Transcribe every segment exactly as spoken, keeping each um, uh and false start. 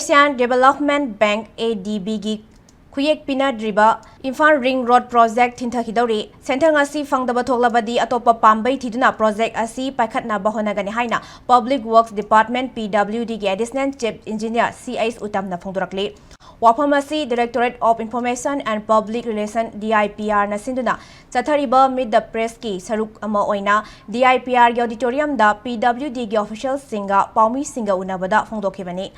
Asian Development Bank, ADB ꯒꯤ ꯈꯨꯌꯦꯛ ꯄꯤꯅꯗ꯭ꯔꯤꯕ Imphal ring road project ꯊꯤꯟꯊꯈꯤꯗꯧꯔꯤ꯫ ꯁꯦꯟꯊꯪ ꯑꯁꯤ ꯐꯪꯗꯕ ꯊꯣꯛꯂꯕꯗꯤ ꯑꯇꯣꯞꯄ ꯄꯥꯝꯕꯩ ꯊꯤꯗꯨꯅ ꯄ꯭ꯔꯣꯖꯦꯛ ꯑꯁꯤ ꯄꯥꯏꯈꯠꯅꯕ ꯍꯣꯠꯅꯒꯅꯤ ꯍꯥꯏꯅ Public Works Department, PWD ꯒꯤ Additional Chief Engineer ꯁꯤ ꯑꯩꯆ ꯎꯇꯝꯅ ꯐꯣꯡꯗꯣꯔꯛꯂꯤ꯫ ꯋꯥꯐꯝ ꯑꯁꯤ Directorate of Information and Public Relation, DIPR ꯅ ꯁꯤꯟꯗꯨꯅ ꯆꯠꯊꯔꯤꯕ Meet the Press ꯀꯤ ꯁꯔꯨꯛ ꯑꯃ ꯑꯣꯏꯅ DIPR ꯒꯤ auditorium ꯗ PWD ꯒꯤ official ꯁꯤꯡꯒ ꯄꯥꯎꯃꯤꯁꯤꯡꯒ ꯎꯅꯕꯗ ꯐꯣꯡꯗꯣꯛꯈꯤꯕꯅꯤ꯫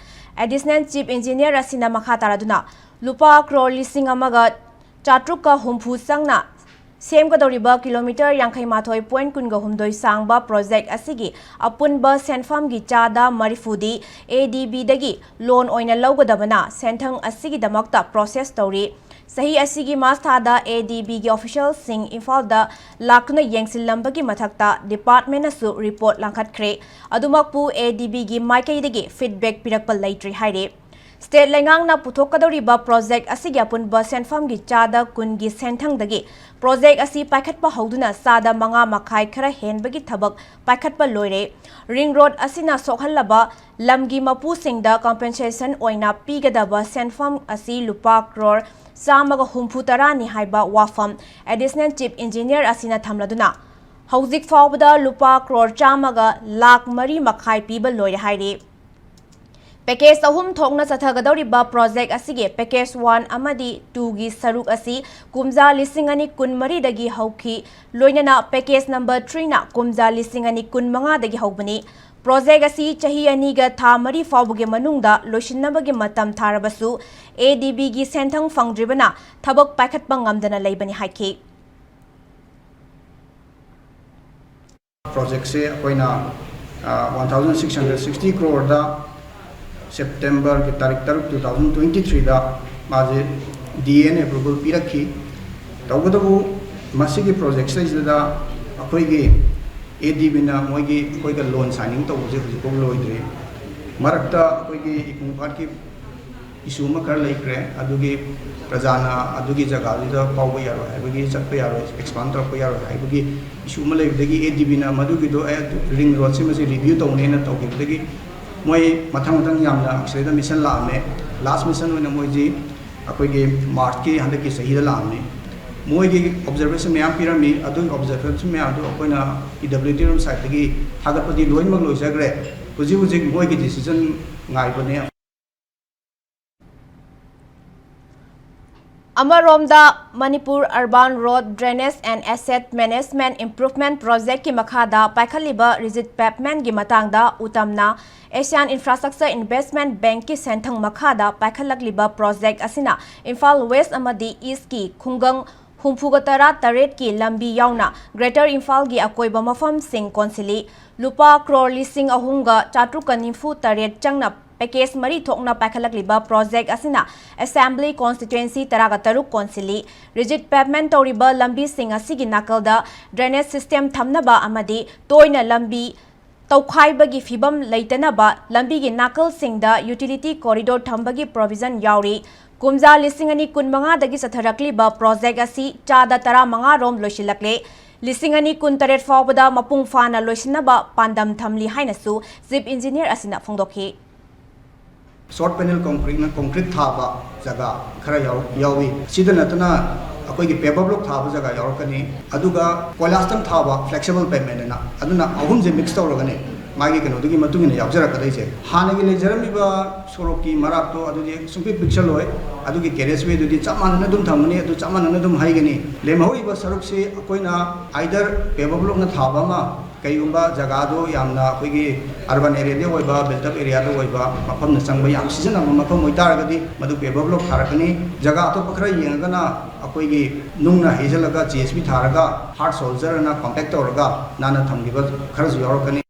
Additional Chief Engineer ꯑꯁꯤꯅ ꯃꯈꯥ ꯇꯥꯔꯗꯨꯅ ꯂꯨꯄꯥ ꯀ꯭ꯔꯣꯔ ꯂꯤꯁꯤꯡ ꯑꯃꯒ ꯆꯥꯇ꯭ꯔꯨꯛꯀ ꯍꯨꯝꯐꯨ ꯆꯪꯅ ꯁꯦꯝꯒꯗꯧꯔꯤꯕ ꯀꯤꯂꯣꯃꯤꯇꯔ ꯌꯥꯡꯈꯩ ꯃꯥꯊꯣꯏ point ꯀꯨꯟꯒ ꯍꯨꯝꯗꯣꯏ ꯁꯥꯡꯕ ꯄ꯭ꯔꯣꯖꯦꯛ ꯑꯁꯤꯒꯤ ꯑꯄꯨꯟꯕ ꯁꯦꯟꯐꯝꯒꯤ ꯆꯥꯗ ꯃꯔꯤꯐꯨꯗꯤ ADB ꯗꯒꯤ loan ꯑꯣꯏꯅ ꯂꯧꯒꯗꯕꯅ ꯁꯦꯟꯊꯪ ꯑꯁꯤꯒꯤꯗꯃꯛꯇ process ꯇꯧꯔꯤ꯫ ꯆꯍꯤ ꯑꯁꯤꯒꯤ ꯃꯥꯔꯆ ꯊꯥꯗ ADB ꯒꯤ official ꯁꯤꯡ ꯏꯝꯐꯥꯜꯗ ꯂꯥꯛꯇꯨꯅ ꯌꯦꯡꯁꯤꯜꯂꯝꯕꯒꯤ ꯃꯊꯛꯇ department ꯅꯁꯨ report ꯂꯥꯡꯈꯠꯈ꯭ꯔꯦ꯫ ꯑꯗꯨꯃꯛꯄꯨ ADB ꯒꯤ ꯃꯥꯏꯀꯩꯗꯒꯤ feedback ꯄꯤꯔꯛꯄ ꯂꯩꯇ꯭ꯔꯤ ꯍꯥꯏꯔꯤ꯫ State ꯂꯩꯉꯥꯛꯅ ꯄꯨꯊꯣꯛꯀꯗꯧꯔꯤꯕ ꯄ꯭ꯔꯣꯖꯦꯛ ꯑꯁꯤꯒꯤ ꯑꯄꯨꯟꯕ ꯁꯦꯟꯐꯝꯒꯤ ꯆꯥꯗ ꯀꯨꯟꯒꯤ ꯁꯦꯟꯊꯪꯗꯒꯤ ꯄ꯭ꯔꯣꯖꯦꯛ ꯑꯁꯤ ꯄꯥꯏꯈꯠꯄ ꯍꯧꯗꯨꯅ ꯆꯥꯗ ꯃꯉꯥ ꯃꯈꯥꯏ ꯈꯔ ꯍꯦꯟꯕꯒꯤ ꯊꯕꯛ ꯄꯥꯏꯈꯠꯄ ꯂꯣꯏꯔꯦ꯫ ꯔꯤꯡ ꯔꯣꯗ ꯑꯁꯤꯅ ꯁꯣꯛꯍꯜꯂꯕ ꯂꯝꯒꯤ ꯃꯄꯨꯁꯤꯡꯗ compensation ꯑꯣꯏꯅ ꯄꯤꯒꯗꯕ ꯁꯦꯟꯐꯝ ꯑꯁꯤ ꯂꯨꯄꯥ ꯀ꯭ꯔꯣꯔ ꯆꯥꯝꯃꯒ ꯍꯨꯝꯐꯨ ꯇꯔꯥꯅꯤ ꯍꯥꯏꯕ ꯋꯥꯐꯝ Additional Chief Engineer ꯑꯁꯤꯅ ꯊꯝꯂꯗꯨꯅ, ꯍꯧꯖꯤꯛ ꯐꯥꯎꯕꯗ ꯂꯨꯄꯥ ꯀ꯭ꯔꯣꯔ ꯆꯥꯝꯃꯒ ꯂꯥꯈ ꯃꯔꯤ ꯃꯈꯥꯏ ꯄꯤꯕ ꯂꯣꯏꯔꯦ ꯍꯥꯏꯔꯤ꯫ Package ꯑꯍꯨꯝ ꯊꯣꯛꯅ ꯆꯠꯊꯒꯗꯧꯔꯤꯕ ꯄ꯭ꯔꯣꯖꯦꯛ ꯑꯁꯤꯒꯤ Package one ꯑꯃꯗꯤ two ꯒꯤ ꯁꯔꯨꯛ ꯑꯁꯤ ꯀꯨꯝꯖꯥ ꯂꯤꯁꯤꯡ ꯑꯅꯤ ꯀꯨꯟꯃꯔꯤꯗꯒꯤ ꯍꯧꯈꯤ, ꯂꯣꯏꯅꯅ Package number three ꯅ ꯀꯨꯝꯖꯥ ꯂꯤꯁꯤꯡ ꯑꯅꯤ ꯀꯨꯟꯃꯉꯥꯗꯒꯤ ꯍꯧꯕꯅꯤ꯫ ꯄ꯭ꯔꯣꯖꯦꯛ ꯑꯁꯤ ꯆꯍꯤ ꯑꯅꯤꯒ ꯊꯥ ꯃꯔꯤ ꯐꯥꯎꯕꯒꯤ ꯃꯅꯨꯡꯗ ꯂꯣꯏꯁꯤꯟꯅꯕꯒꯤ ꯃꯇꯝ ꯊꯥꯔꯕꯁꯨ, ADB ꯒꯤ ꯁꯦꯟꯊꯪ ꯐꯪꯗ꯭ꯔꯤꯕꯅ ꯊꯕꯛ ꯄꯥꯏꯈꯠꯄ ꯉꯝꯗꯅ ꯂꯩꯕꯅꯤ ꯍꯥꯏꯈꯤ꯫ ꯄ꯭ꯔꯣꯖꯦꯛꯁꯦ ꯑꯩꯈꯣꯏꯅ one thousand six hundred sixty ꯀ꯭ꯔꯣꯔꯗ ꯁꯦꯞꯇꯦꯝꯕꯔꯒꯤ ꯇꯥꯔꯤꯛ ꯇꯔꯨꯛ, two thousand twenty threeꯗ ꯃꯥꯁꯦ DA ꯅ approval ꯄꯤꯔꯛꯈꯤ꯫ ꯇꯧꯕꯇꯕꯨ ꯃꯁꯤꯒꯤ ꯄ꯭ꯔꯣꯖꯦꯛꯁꯤꯗꯩꯁꯤꯗ ꯑꯩꯈꯣꯏꯒꯤ ADB ꯅ ꯃꯣꯏꯒꯤ ꯑꯩꯈꯣꯏꯒ loan signing ꯇꯧꯕꯁꯦ ꯍꯧꯖꯤꯛꯐꯥꯎ ꯂꯣꯏꯗ꯭ꯔꯤ꯫ ꯃꯔꯛꯇ ꯑꯩꯈꯣꯏꯒꯤ ꯏꯀꯨꯡ ꯄꯥꯠꯀꯤ issue ꯑꯃ ꯈꯔ ꯂꯩꯈ꯭ꯔꯦ꯫ ꯑꯗꯨꯒꯤ ꯄ꯭ꯔꯖꯥꯅ ꯑꯗꯨꯒꯤ ꯖꯒꯥꯗꯨꯗ ꯐꯥꯎꯕ ꯌꯥꯔꯣꯏ ꯍꯥꯏꯕꯒꯤ, ꯆꯠꯄ ꯌꯥꯔꯣꯏ, expand ꯇꯧꯔꯛꯄ ꯌꯥꯔꯣꯏ ꯍꯥꯏꯕꯒꯤ issue ꯑꯃ ꯂꯩꯕꯗꯒꯤ ADB ꯅ ꯃꯗꯨꯒꯤꯗꯣ ꯑꯦ, ring road ꯁꯤ ꯃꯁꯤ review ꯇꯧꯅꯦꯅ ꯇꯧꯈꯤꯕꯗꯒꯤ ꯃꯣꯏ ꯃꯊꯪ ꯃꯊꯪ ꯌꯥꯝꯅ ꯁꯤꯗꯩꯗ ꯃꯤꯁꯟ ꯂꯥꯛꯑꯝꯃꯦ꯫ ꯂꯥꯁ ꯃꯤꯁꯟ ꯑꯣꯏꯅ ꯃꯣꯏꯁꯤ ꯑꯩꯈꯣꯏꯒꯤ ꯃꯥꯔꯆꯀꯤ ꯍꯟꯗꯛꯀꯤ ꯆꯍꯤꯗ ꯂꯥꯛꯑꯝꯃꯤ꯫ ꯃꯣꯏꯒꯤ ꯑꯣꯕꯖꯔꯕꯦꯁꯟ ꯃꯌꯥꯝ ꯄꯤꯔꯝꯃꯤ꯫ ꯑꯗꯨꯒꯤ ꯑꯣꯕꯖꯔꯕꯦꯁꯟ ꯃꯌꯥꯝꯗꯨ ꯑꯩꯈꯣꯏꯅ ꯄꯤ ꯗꯕ꯭ꯂꯤꯎ ꯗꯤ ꯔꯣꯝ ꯁꯥꯏꯠꯇꯒꯤ ꯊꯥꯒꯠꯄꯗꯤ ꯂꯣꯏꯅꯃꯛ ꯂꯣꯏꯖꯈ꯭ꯔꯦ꯫ ꯍꯧꯖꯤꯛ ꯍꯧꯖꯤꯛ ꯃꯣꯏꯒꯤ ꯗꯤꯁꯤꯖꯟ ꯉꯥꯏꯕꯅꯦ꯫ ꯑꯃꯔꯣꯝꯗ, Manipur Urban Road Drainage and Asset Management Improvement Projectꯀꯤ ꯃꯈꯥꯗ ꯄꯥꯏꯈꯠꯂꯤꯕ ꯔꯤꯖꯤꯠ ꯄꯦꯚꯃꯦꯟꯒꯤ ꯃꯇꯥꯡꯗ ꯎꯇꯝꯅ Asian Infrastructure Investment Bankꯀꯤ ꯁꯦꯟꯊꯪ ꯃꯈꯥꯗ ꯄꯥꯏꯈꯠꯂꯛꯂꯤꯕ ꯄ꯭ꯔꯣꯖꯦꯛ ꯑꯁꯤꯅ ꯏꯝꯐꯥꯜ ꯋꯦꯁ ꯑꯃꯗꯤ ꯏꯁꯀꯤ ꯈꯨꯡꯒꯪ ꯍꯨꯝꯐꯨꯒ ꯇꯔꯥ ꯇꯔꯦꯠꯀꯤ ꯂꯝꯕꯤ ꯌꯥꯎꯅ ꯒ꯭ꯔꯦꯇꯔ ꯏꯝꯐꯥꯜꯒꯤ ꯑꯀꯣꯏꯕ ꯃꯐꯝꯁꯤꯡ ꯀꯣꯟꯁꯤꯜꯂꯤ꯫ ꯂꯨꯄꯥ ꯀ꯭ꯔꯣꯔ ꯂꯤꯁꯤꯡ ꯑꯍꯨꯝꯒ ꯆꯥꯇ꯭ꯔꯨꯛꯀ ꯅꯤꯐꯨ ꯇꯔꯦꯠ ꯆꯪꯅ ꯄꯦꯀꯦꯖ ꯃꯔꯤ ꯊꯣꯛꯅ ꯄꯥꯏꯈꯠꯂꯛꯂꯤꯕ ꯄ꯭ꯔꯣꯖꯦꯛ ꯑꯁꯤꯅ ꯑꯦꯁꯦꯝꯕ꯭ꯂꯤ ꯀꯣꯟꯁꯇꯤꯇ꯭ꯋꯦꯟꯁꯤ ꯇꯔꯥꯒ ꯇꯔꯨꯛ ꯀꯣꯟꯁꯤꯜꯂꯤ꯫ ꯔꯤꯖꯤꯠ ꯄꯦꯚꯃꯦꯟ ꯇꯧꯔꯤꯕ ꯂꯝꯕꯤꯁꯤꯡ ꯑꯁꯤꯒꯤ ꯅꯥꯀꯜꯗ ꯗ꯭ꯔꯦꯅꯦꯖ ꯁꯤꯁꯇꯦꯝ ꯊꯝꯅꯕ ꯑꯃꯗꯤ ꯇꯣꯏꯅ ꯂꯝꯕꯤ ꯇꯧꯈꯥꯏꯕꯒꯤ ꯐꯤꯕꯝ ꯂꯩꯇꯅꯕ ꯂꯝꯕꯤꯒꯤ ꯅꯥꯀꯜꯁꯤꯡꯗ ꯌꯨꯇꯤꯂꯤꯇꯤ ꯀꯣꯔꯤꯗꯣꯔ ꯊꯝꯕꯒꯤ ꯄ꯭ꯔꯣꯚꯤꯖꯟ ꯌꯥꯎꯔꯤ꯫ ꯀꯨꯝꯖꯥ ꯂꯤꯁꯤꯡ ꯑꯅꯤ ꯀꯨꯟꯃꯉꯥꯗꯒꯤ ꯆꯠꯊꯔꯛꯂꯤꯕ ꯄ꯭ꯔꯣꯖꯦꯛ ꯑꯁꯤ ꯆꯥꯗ ꯇꯔꯥꯃꯉꯥ ꯔꯣꯝ ꯂꯣꯏꯁꯤꯜꯂꯛꯂꯦ꯫ ꯂꯤꯁꯤꯡ ꯑꯅꯤ ꯀꯨꯟꯇꯔꯦꯠ ꯐꯥꯎꯕꯗ ꯃꯄꯨꯡ ꯐꯥꯅ ꯂꯣꯏꯁꯤꯟꯅꯕ ꯄꯥꯟꯗꯝ ꯊꯝꯂꯤ ꯍꯥꯏꯅꯁꯨ ꯆꯤꯐ ꯏꯟꯖꯤꯅꯤꯌꯔ ꯑꯁꯤꯅ ꯐꯣꯡꯗꯣꯛꯈꯤ꯫ ꯁꯣꯔꯠ ꯄꯦꯅꯦꯜ ꯀꯣꯡꯀ꯭ꯔꯤꯠꯅ ꯀꯣꯡꯀ꯭ꯔꯤꯠ ꯊꯥꯕ ꯖꯒꯥ ꯈꯔ ꯌꯥꯎ-, ꯌꯥꯎꯏ꯫ ꯁꯤꯗ ꯅꯠꯇꯅ ꯑꯩꯈꯣꯏꯒꯤ ꯄꯦꯚꯔ ꯕ꯭ꯂꯣꯛ ꯊꯥꯕ ꯖꯒꯥ ꯌꯥꯎꯔꯛꯀꯅꯤ, ꯑꯗꯨꯒ ꯀꯣꯏꯂꯥꯁꯇꯪ ꯊꯥꯕ ꯐ꯭ꯂꯦꯛꯁꯤꯕꯜ ꯄꯦꯚꯃꯦꯟ ꯑꯅ, ꯑꯗꯨꯅ ꯑꯍꯨꯝꯁꯦ ꯃꯤꯛꯁ ꯇꯧꯔꯒꯅꯤ ꯃꯥꯒꯤ ꯀꯩꯅꯣꯗꯨꯒꯤ ꯃꯇꯨꯡ ꯏꯟꯅ ꯌꯥꯎꯖꯔꯛꯀꯗꯣꯏꯁꯦ꯫ ꯍꯥꯟꯅꯒꯤ ꯂꯩꯖꯔꯝꯃꯤꯕ ꯁꯣꯔꯣꯛꯀꯤ ꯃꯔꯥꯛꯇꯣ ꯑꯗꯨꯗꯤ ꯁꯨꯡꯄꯤꯛ ꯄꯤꯛꯁꯜꯂꯣꯏ, ꯑꯗꯨꯒꯤ ꯀꯦꯔꯦꯖ ꯋꯦꯗꯨꯗꯤ ꯆꯞ ꯃꯥꯟꯅꯅ ꯑꯗꯨꯝ ꯊꯝꯒꯅꯤ, ꯑꯗꯨ ꯆꯞ ꯃꯥꯟꯅꯅ ꯑꯗꯨꯝ ꯍꯩꯒꯅꯤ꯫ ꯂꯦꯝꯍꯧꯔꯤꯕ ꯁꯔꯨꯛꯁꯤ ꯑꯩꯈꯣꯏꯅ ꯑꯥꯏꯗꯔ ꯄꯦꯚꯔ ꯕ꯭ꯂꯣꯛꯅ ꯊꯥꯕ ꯑꯃ, ꯀꯩꯒꯨꯝꯕ ꯖꯒꯥꯗꯣ ꯌꯥꯝꯅ ꯑꯩꯈꯣꯏꯒꯤ ꯑꯔꯕꯟ ꯑꯦꯔꯤꯌꯥꯗ ꯑꯣꯏꯕ, ꯕꯤꯜꯗ ꯑꯞ ꯑꯦꯔꯤꯌꯥꯗ ꯑꯣꯏꯕ ꯃꯐꯝꯅ ꯆꯪꯕ ꯌꯥꯝ ꯁꯤꯖꯤꯟꯅꯕ ꯃꯐꯝ ꯑꯣꯏꯇꯥꯔꯒꯗꯤ ꯃꯗꯨ ꯄꯦꯚꯔ ꯕ꯭ꯂꯣꯛ ꯊꯥꯔꯛꯀꯅꯤ꯫ ꯖꯒꯥ ꯑꯇꯣꯞꯄ ꯈꯔ ꯌꯦꯡꯉꯒꯅ ꯑꯩꯈꯣꯏꯒꯤ ꯅꯨꯡꯅ ꯍꯩꯖꯤꯜꯂꯒ ꯖꯤ ꯑꯦꯁ ꯕꯤ ꯊꯥꯔꯒ ꯍꯥꯔꯗ ꯁꯣꯜꯖꯔꯅ ꯀꯣꯝꯄꯦꯛ ꯇꯧꯔꯒ ꯅꯥꯟꯅ ꯊꯝꯈꯤꯕ ꯈꯔꯁꯨ ꯌꯥꯎꯔꯛꯀꯅꯤ꯫